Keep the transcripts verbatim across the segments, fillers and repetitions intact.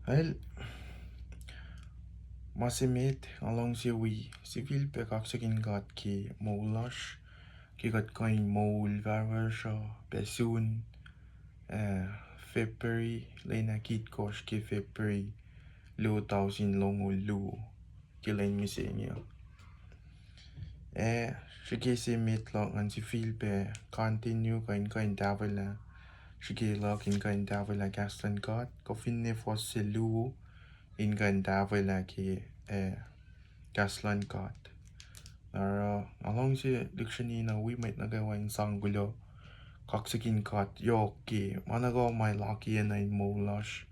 El, ma se met, nga luhngse wi sifilpac kaksakihn God ke moul lasr, ke kuht kuh in moul fahrfahrasruh pac sun, eh, February, lwen ahkitkohsr ke February, luo tausin longoul luo, ke lwen mihsenge uh. Eh, srihke se met luhk ngan sifilpac continue kuh in kuh in tahfwelah, srihke luhk in kuh in tahfwelah kahs luhn God, kuh finne fuhs se luo in kuh in tahfwelah ke, eh, kahs luhn God. Oruh nga luhngse lihksreni na wi mwet nuh kwewa in sang kuloh, kaksakihn God yohk ke ma nuh kwewa ma El akiyac nuh in moul lasr,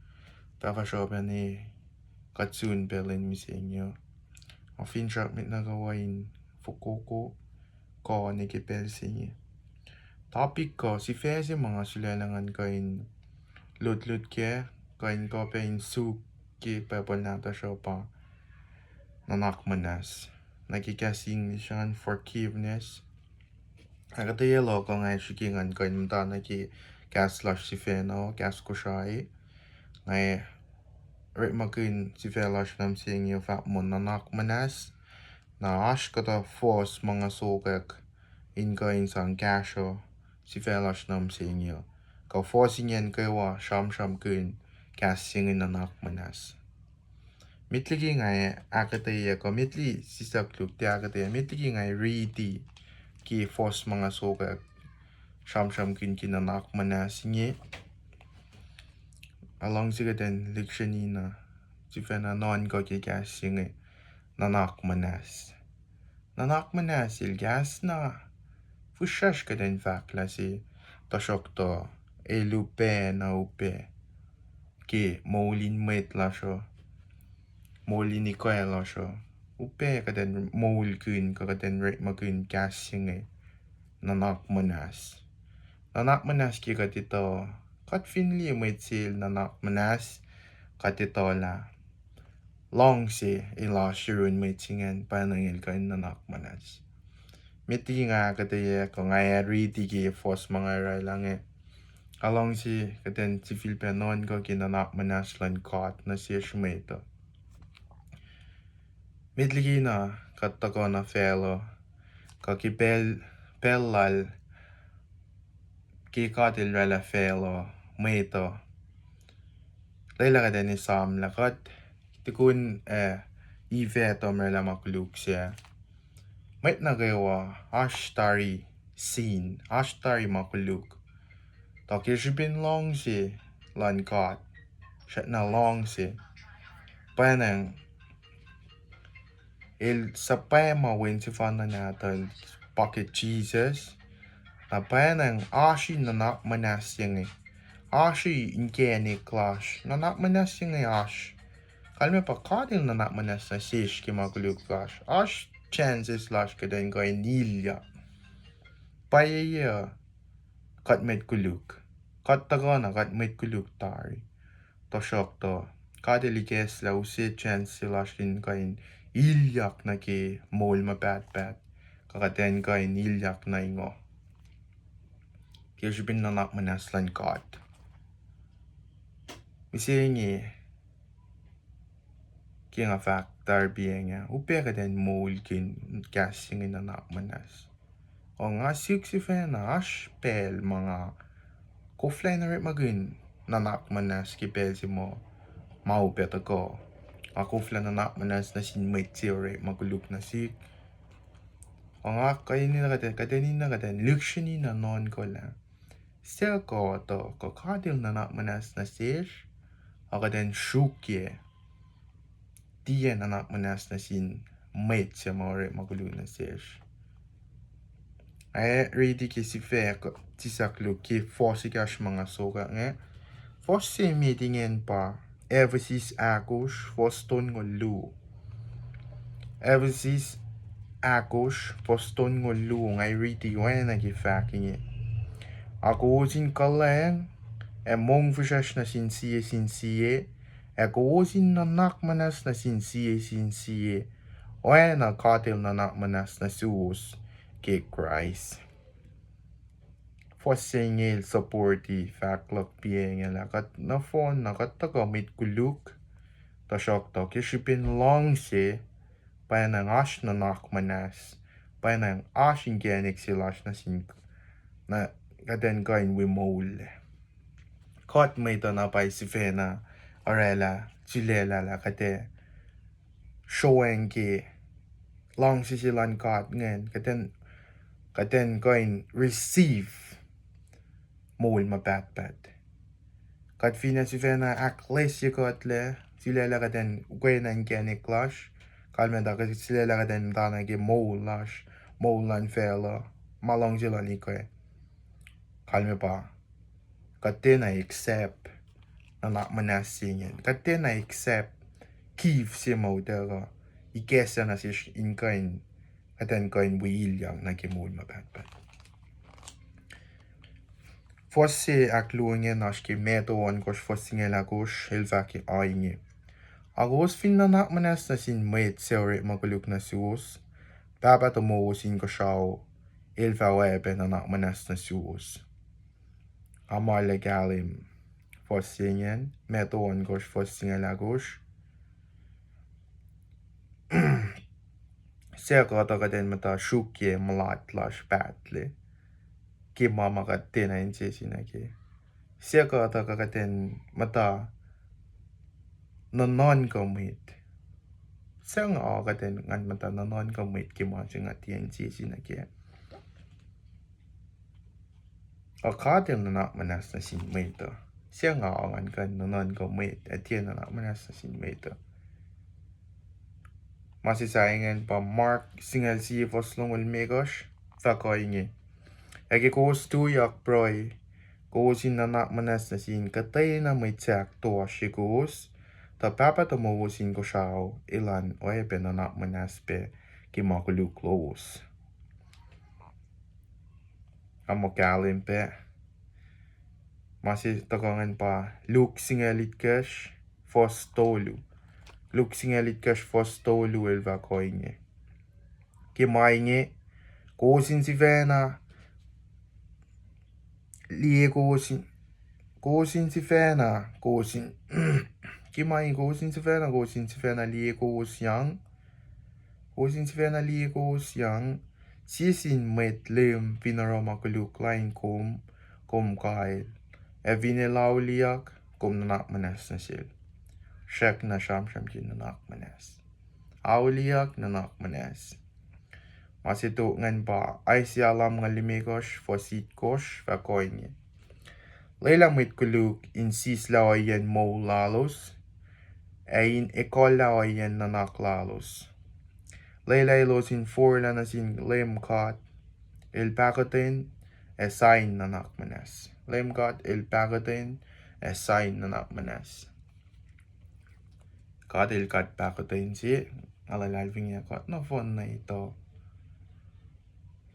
fahrfahrasruh pac ne kuht sun pac lwen mihsenge uh. Nga finsrak mwet nuh kwewa in fokoko kuh ne ke pacl se inge. Topic kuh sifac se ma nga sulaclah ngan kuh in lutlut kac, kuh in kuh pac in suk ke Bible nahtuhsr uh pa nuhnak muhnahs. Nuh ke kahs English an forgiveness. Ahkuhtweyac luhk uh nga srihke ngan kuh in muhta nuh ke kahs lasr sifacna, kahs Kosrae. Nga orekmakihn sifac lasr nuh mihsenge fahk muh nuhnak muhnahs. Na oasr kuhtuh fuhs ma nga sokwack in kuh in sang kahsruh sifac lasr nuh mihsenge. Kuh fuhs ingacn kwewa sramsramkihn kahs se inge nuhnak muhnahs. Met liki nga ahkuhtweyac, kuh met liki sisakluhk tiac ahkuhtweyac, met liki nga riti ke fuhs ma nga sokwack sramsramkihn ke nuhnak muhnahs inge, nga luhngse kuht in lihksreni na sifacna nuhnkuh ke kahs se inge nuhnak muhnahs. Nuhnak muhnahs el kahs na fihsracsr kuht in fahk lah se, tuhsruhktuh el upac na upac ke moul in mwet lasr uh, moul in ikoac lasr uh. Upac kuht in moulkihn kuh kuht in orekmakihn kahs se inge nuhnak muhnahs. Nuhnak muhnahs ke kuht etuh, kuht fin liye mwet se el nuhnak muhnahs, kuht etuh lah luhngse el oasr yurin mwet se ingacn, pwacnwacng el kuh in nuhnak muhnahs. Met liki nga ahkuhtweyac kuh nga riti ke fuhs ma nga orwaclah inge, nga luhngse kuht in sifilpac nuhnkuh ke nuhnak muhnahs luhn God nuh sesr mwet uh. Met liki na kuht tuhkuh nuh facluh, kuh ke pacl, pacl lal ke God El orwaclah facluh, mwet uh, lwelah kuht in esam lah kuht, tukun, eh, Eve Adam orwaclah ma koluk sac, mwet nuh kwewa oasr tari sin, oasr tari ma koluk. Tuh ke srihpen luhngse luhn God, srackna luhngse, pwacnwacng El suhpwacma Wen sefanna Nahtuhl pa ke Jisus. Na pwacnwacng oasr nuhnak muhnahs se inge. Oasr inkacnek lasr. Nuhnak muhnahs se inge oasr. Kalmac pa God El nuhnak muhnahs nuh sesr ke ma koluk lasr. Oasr chances lasr kuht in kuh in ilyak. Pwacye uh, kuht mwet koluk. Kuht tuhkuh na kuht mwet koluk tari. Tuhsruhktuh God El ikacslah use chance se lasr in kuh in ilyak nuh ke moul ma pahtpaht, kuh kuht in kuh in ilyak nuh ingoh ke srihpen nuhnak muhnahs luhn God. Mihsenge, ke nga fahk tari pacng ah, upac kuht in moulkihn kahs se inge nuhnak muhnahs. O nga suk sifacna, oasr pacl ma nga koflah in orekmakihn nuhnak muhnahs ke pacl se ma, ma upac tuhkuh. Nga koflah nuhnak muhnahs nuh sin mwet se orekma koluk nuh sihk. O nga kuh in, kuht in, kuht in lihksreni na nuhnkuhlah, suc kuh tuh kuh God El nuhnak muhnahs nuh sesr, a kuht in sruokyac tiac nuhnak muhnahs nuh sin mwet se ma orekma koluk nuh sesr. Ac riti ke sifac, sisakluhk ke fuhs ekahsr ma nga sokwack inge. Fuhs se met ingacn pa Ephesus ahkosr, fuhs tolngoul luo. Ephesus ahkosr, fuhs tolngoul luo, nga riti oacna ke fahk inge. A kowos in kuhlwacng, ac mongfihsrwacsr nuh sin sie sin sie, ac kowos in nuhnak muhnahs nuh sin sie sin sie, oacna God El nuhnak muhnahs nuh suwos ke Kraist. Fuhs se inge el supporti fahk luhk pacng ah lah kuht nohfohn na kuht tuhkuh mwet koluk, Tuhsruhktuh ke srihpen luhngse, pwacnwacng oasr nuhnak muhnahs, pwacnwacng oasr inkacnek se lasr nuh sin, na kuht in kuh in wi moul. Kuht mwet uh na pwacye sifacna orwaclah, sulaclah lah kuht ac sroacng ke luhngse se luhn God ingacn, kuht in, kuht in kuh in receive moul ma pahtpaht. Kuht finne sifacna ahklesyekuhtlac, sulaclah kuht in ukwena inkacnek lasr, kalmac tuh kuht sulaclah kuht in muhtana ke moul lasr, moul luhn facluh, ma luhngse luhn ikwac. Kalmac pa kuht tiacna accept nuhnak muhnahs se ingacn. Kuht tiacna accept gift se ma utuckuh ikacslah nuh sesr in kuh in, kuht in kuh in wi ilyak nuh ke moul ma pahtpaht. Fuhs se ahkluo ingacn oasr ke Matthew ohnkohsr fuhs singucul ahkosr, el fahk ohinge: A kowos fin nuhnak muhnahs nuh sin mwet suc orekma koluk nuh suwos, Pahpah tomowos inkuhsrao El fah oacyacpac nuhnak muhnahs nuh suwos. Nga muh lah kahlwem fuhs se ingacn, Matthew ohnkohsr fuhs singucul ahkosr. Suc kuhtuh kuht in muhta sruokyac mulat lasr pahtlac ke ma ma kuht tiacna insese nuh kac? Suc kuhtuh kuh kuht in muhta nuhnuhnkuh mwet? Suc nga kuht in ngan muhta nuhnuhnkuh mwet ke ma se nga tiac insese nuh kac? Ac God El nuhnak muhnahs nuh sin mwet uh. Suc nga ngan kuh in nuhnuhnkuh mwet ac tiac nuhnak muhnahs nuh sin mwet uh? Ma se sahyac ingacn pa Mark singucul sie fuhs longoul limekohsr, fahk ohinge: Ac ke kowos tuyak pruhe, kowos in nuhnak muhnahs nuh sin kuhtwena mwet suc ahktoasrye kowos, tuh Pahpah tomowos inkuhsrao Elan oacyacpac nuhnak muhnahs pac ke ma koluk lowos. Nga muh kahlwem pac. Ma se tuhkuh ingacn pa Luke singucul itkohsr fuhs tolu. Luke singucul itkohsr fuhs tolu el fahk ohinge: Ke ma inge, kowos in sifacna liye kowos in, kowos in sifacna, kowos in, ke ma inge kowos in sifacna, kowos in sifacna liye kowos yang, kowos in sifacna liye kowos yang sie sin mwet leum fin oruh ma koluk lain kom, kom kael. Ac fin el auliyak, kom nuhnak muhnahs nuh sel. Srackna sramsram ke nuhnak muhnahs. Auliyak, nuhnak muhnahs. Ma se tok ingacn pa Isaiah lumngaul limekohsr fuhs itkohsr, fahk ohinge: Lwelah mwet koluk in sislah ohiyacn moul lalos, ac in ekuhllah ohiyacn nuhnak lalos. Lwelah elos in forlah nuh sin Leum God, El pahkotwen ac sa in nuhnak muhnahs. Leum God El pahkotwen ac sa in nuhnak muhnahs. God El God pahkotwen se, nga luhlahlfongi kuht nohfohn na etuh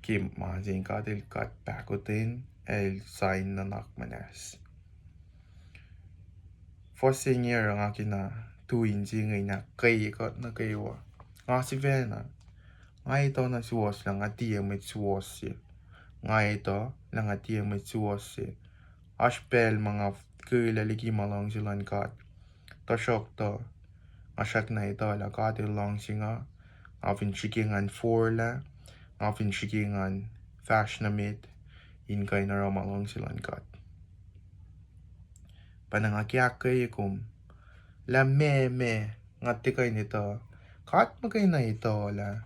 ke ma se, God El God pahkotwen, El sa in nuhnak muhnahs. Fuhs se inge oruh nga kena tui inse inge in ahkkweye kuht nuh kwewa. Nga sifacna, nga etuh na suwohs lah nga tiac mwet suwohs se. Nga etuh lah nga tiac mwet suwohs se. Oasr pacl ma nga kwelah liki ma luhngse luhn God. Tuhsruhktuh, nga srackna etuh lah God El luhngse nga, nga fin srihke ngan forlah, nga fin srihke ngan fahsr nuh met in kuh in oruh ma luhngse luhn God. Pa na nga ke ahkkweye kom lah meac, meac, nga tiac kuh in etuh. God muhkwena etuh lah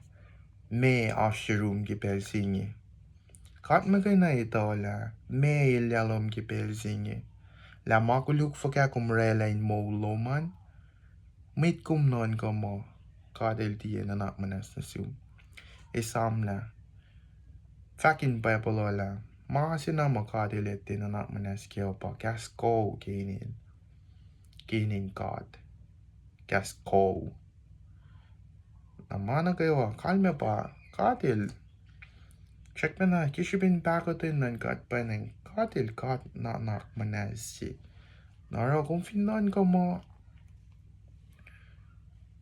meac oasr yurum ke pacl se inge. God muhkwena etuh lah meac elyah lom ke pacl se inge. Lah ma koluk fuhkah kom orwaclah in moul lom an, mwet kom nuhnkuh muh God El tiac nuhnak muhnahs nuh sum. Esam lah fahk in Bible uh lah ma se na ma God El etuh nuhnak muhnahs kac uh pa kahs kuh ke inen, ke inen God. Kahs kuh. Na ma nuh kwewa, kalmac pa God El, srackna ke srihpen pahkotwen luhn God pwacnwacng God El God nuhnak muhnahs se. Na oruh kom fin nuhnkuh muh,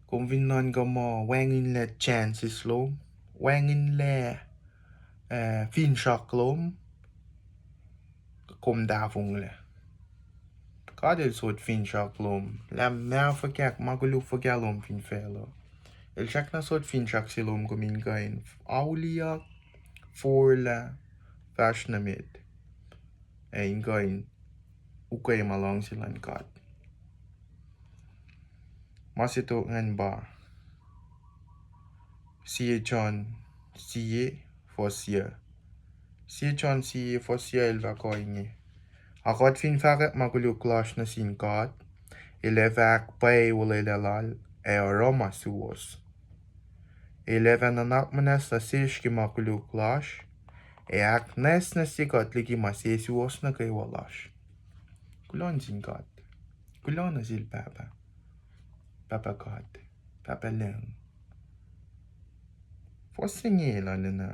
kom fin nuhnkuh muh wacngihnlac chances lom, wacngihnlac, eh, finsrak lom, kom tahfonglac. God El sot finsrak lom lah ma fuhkah, ma koluk fuhkah lom fin facluh. El srackna sot finsrak se lom kom in kuh in auliyak, forlah, fahsr nuh met, ac in kuh in ukwe ma luhngse luhn God. Ma se tok ingacn pa Sie John sie, fuhs yuh. Sie John sie, fuhs yuh el fahk ohinge: A kuht fin fahkwack ma koluk lasr nuh sin God, El ac fah ahkpwacye olwelah Lal ac oruh ma suwohs. El ac fah nuhnak muhnahs nuh sesr ke ma koluk lasr, ac ahknwacsnwacsye kuht liki ma sesuwohs nuh kwewa lasr. Kuloh nuh sin God. Kuloh nuh sel Pahpah. Pahpah God. Pahpah Lucng. Fuhs se inge lal na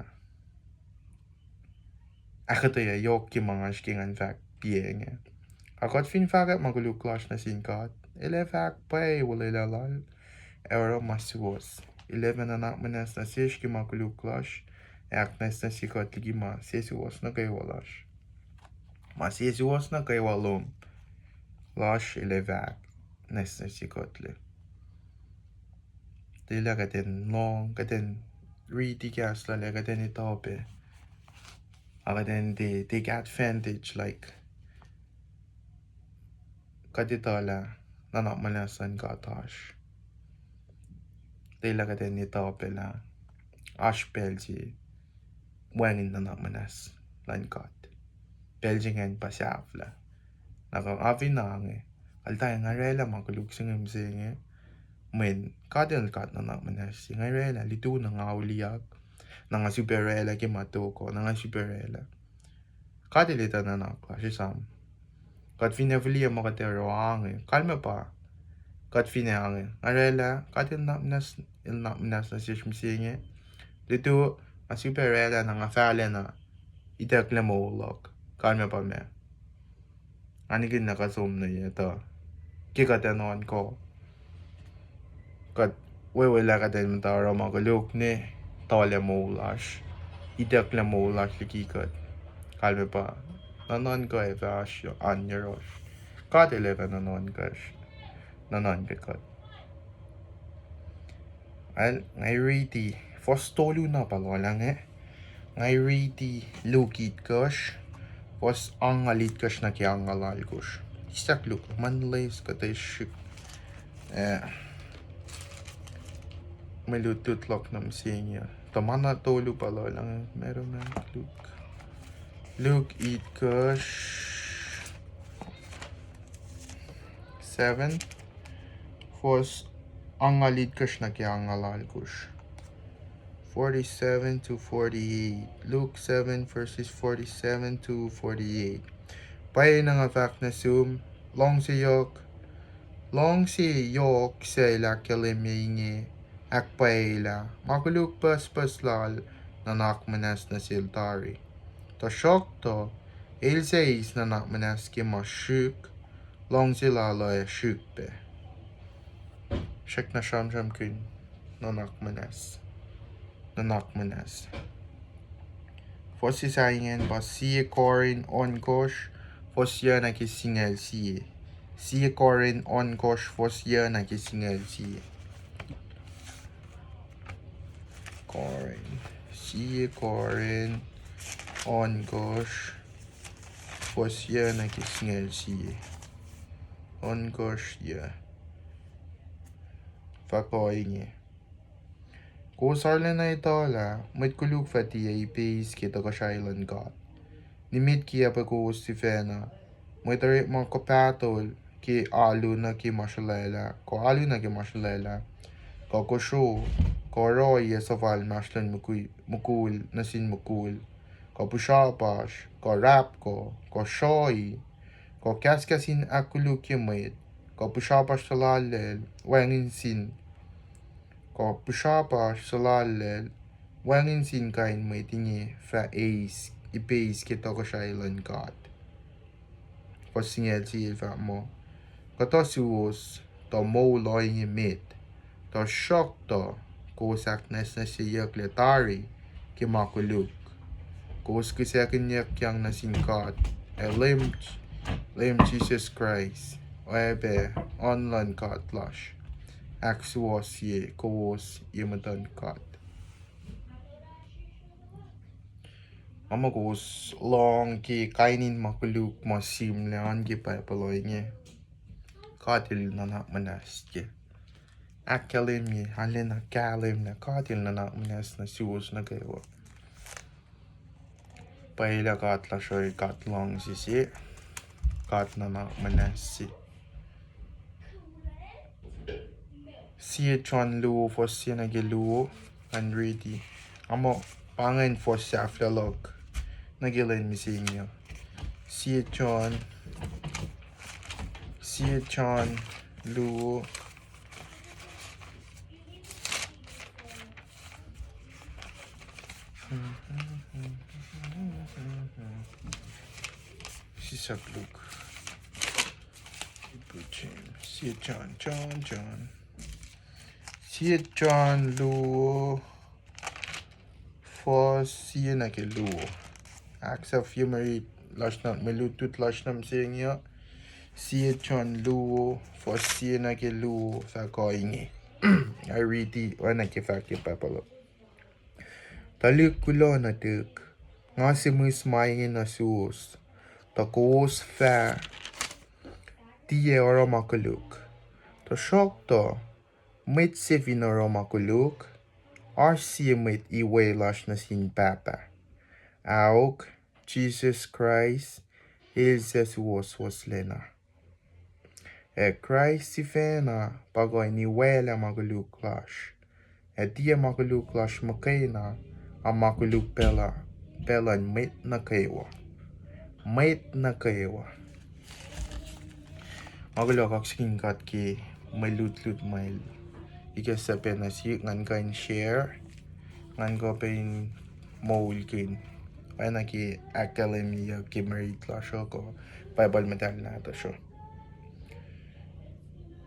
ahkuhtweyac yohk ke ma nga srihke ngan fahk piac inge. A kuht fin fahkwack ma koluk lasr nuh sin God, El ac fah ahkpwacye olwelah Lal ac oruh ma suwohs. El ac fah nuhnak muhnahs nuh sesr ke ma koluk lasr, ac ahknwacsnwacsye kuht liki ma sesuwohs nuh kwewa lasr. Ma sesuwohs nuh kwewa lom, lasr, El ac fah ahknwacsnwacsye kuht lac. Lwelah kuht in lohng, kuht in riti kahs Lal ac kuht in etuh pac. Ac kuht in take, take advantage, like, kuht etuh lah nuhnak muhnahs luhn God oasr. Lwelah kuht in etuh pac lah oasr pacl se wacngihn nuhnak muhnahs luhn God. Pacl se ingacn pa sahflah. Na kuh nga fin ange, kaltahi nga oraclah ma koluk se inge mihsenge, mweyen God El God nuhnak muhnahs se. Nga oraclah, lututacng na nga auliyak, na nga sifilpac oraclah ke ma tok uh, na nga sifilpac oraclah. God El etuh nuhnak lasr, esam. Kuht finne fihliyac ma kuht ac oruh ange, kalmac pa kuht finne ange, nga oraclah, God El nuhnak muhnahs, El nuhnak muhnahs nuh sesr mihsenge. Lututacng nga sifilpac oraclah, na nga fahlac na itucklac moul luhk. Kalmac pa ma nga nihkihn na kuht som nuh ye tuh ke kuht ac nuhnkuh, kuht wewelah kuht in muhta oruh ma koluk ne tuhlac moul lasr, itucklac moul lasr liki kuht. Kalmac pa nuhnuhnkuh ac fahsr an yohrohsr. God El ac fah nuhnuhnkuh, nuhnuhnkuh kuht. Al, nga riti, fuhs tolu na pa lwelah inge. Nga riti Luk itkohsr, fuhs angngaul itkohsr nuh ke angngaul alkohsr. Isak Luk, man les kuht ac srihk, eh, mwe lutlut luhk nuh mihsenge. Tuh ma na tolu pa lwelah inge, ma Luk. Luk itkohsr, seven, fuhs angngaul itkohsr nuh ke angngaul alkohsr. Forty-seven to forty-eight. Luke seven, verses forty-seven to forty-eight. Pwacyena nga fahk nuh sum, luhngse yohk, luhngse yohk suc El ahkkahlwemye inge ahkpwacyelah, ma koluk pucspucs lal nuhnak muhnahs nuh sel tari. Tuhsruhktuh, el suc eis nuhnak muhnahs ke ma srihk, luhngse lal uh ac srihk pac. Srackna sramsramkihn nuhnak muhnahs. Nuhnak muhnahs. Fuhs se sahyac ingacn pa Sie Korin ohnkohsr, fuhs yuc nuh ke singucul sie. Sie Korin ohnkohsr, fuhs yuc nuh ke singucul sie. Korin. Sie Korin ohnkohsr, fuhs yuc nuh ke singucul sie. Ohnkohsr yuc. Fahk ohinge: Kowos arulacna etuh lah mwet koluk fah tiac ipeis ke tohkohsrahi luhn God. Nimet kiacpwe kowos sifacna, mwet orekma kuh pahtuhl, ke alu nuh ke ma srolwaclah, kuh alu nuh ke ma srolwaclah, kuh kosro, kuh oruh ohiyac suhfal inmahsrlon mukul nuh sin mukul, kuh pihsrapasr, kuh rahpkuh, kuh sruhi, kuh kahskahs in ahkkolukye mwet, kuh pihsrapasr suhlallacl, wacngihn sin, kuh pihsrapasr suhlallacl, wacngihn sin kain mwet inge fah eis, ipeis ke tohkohsrahi luhn God. Fuhs singucul sie el fahk muh, Kuhtuh suwos tuh moul ohinge met, tuhsruhktuh kowos ahknwacsnwacsyeyucklac tari ke ma koluk. Kowos kihsackuhnyuckyang nuh sin God ac Leum, Leum Jisus Kraist, oacyacpac Nguhn luhn God lasr, ahksuwohsye kowos ye muhtuhn God. Nga muh kowos lohng ke kain in ma koluk ma simlac an ke Bible uh inge. God El nuhnak muhnahs kac. Ahkkahlwemye, arulacna kahlwem lah God El nuhnak muhnahs nuh suwos nuh kwewa. Pwacye lah God lasr uh God luhngse se, God nuhnak muhnahs se. Sie John luo, fuhs sie nuh ke luo, ngan riti. Nga muh pa ingacn fuhs sahflah luhk nuh ke lwen mihsenge uh. Sie John, sie John luo. Sisap luk. Sie John, John, John. Sie John luo, fuhs sie nuh ke luo. Ahksahfye mwe rit lasr nuh, mwe lutlut lasr nuh mihsenge uh. Sie John luo, fuhs sie nuh ke luo, fahk ohinge. Nga riti oacna ke fahk ke Bible uh. Tuhlihk kuloh nuhtihk, nga sihmihs ma inge nuh suwos, tuh kowos fah tiac oruh ma koluk. Tuhsruhktuh, mwet se fin oruh ma koluk, oasr sie mwet iwe lasr nuh sin Pahpah, aok, Jisus Kraist, El suc suwohswohslacna. Ac Kraist sifacna pa kuh in iwaclah ma koluk lasr. Ac tiac ma koluk lasr muhkwena, a ma koluk pacl, pacl luhn mwet nuh kwewa. Mwet nuh kwewa. Nga kuloh kaksakihn God ke mwe lutlut ma El ikacslah pac nuh sihk, ngan kuh in share, ngan kuh pac in moulkihn oacna ke ahkkahlwemyeyuck ke mwe rit lasr uh kuh Bible muhtahl nahtuhsr uh.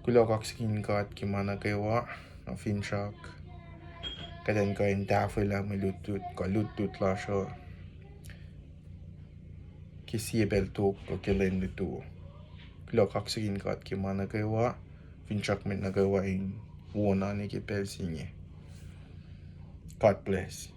Kuloh kaksakihn God ke ma nuh kwewa, na finsrak kuht in kuh in tahfwelah mwe lutlut kuh lutlut lasr uh ke sie pacl tok kuh ke lwen lutu. Kuloh kaksakihn God ke ma nuh kwewa, finsrak mwet nuh kwewa in wona nuh ke pacl se inge. God bless.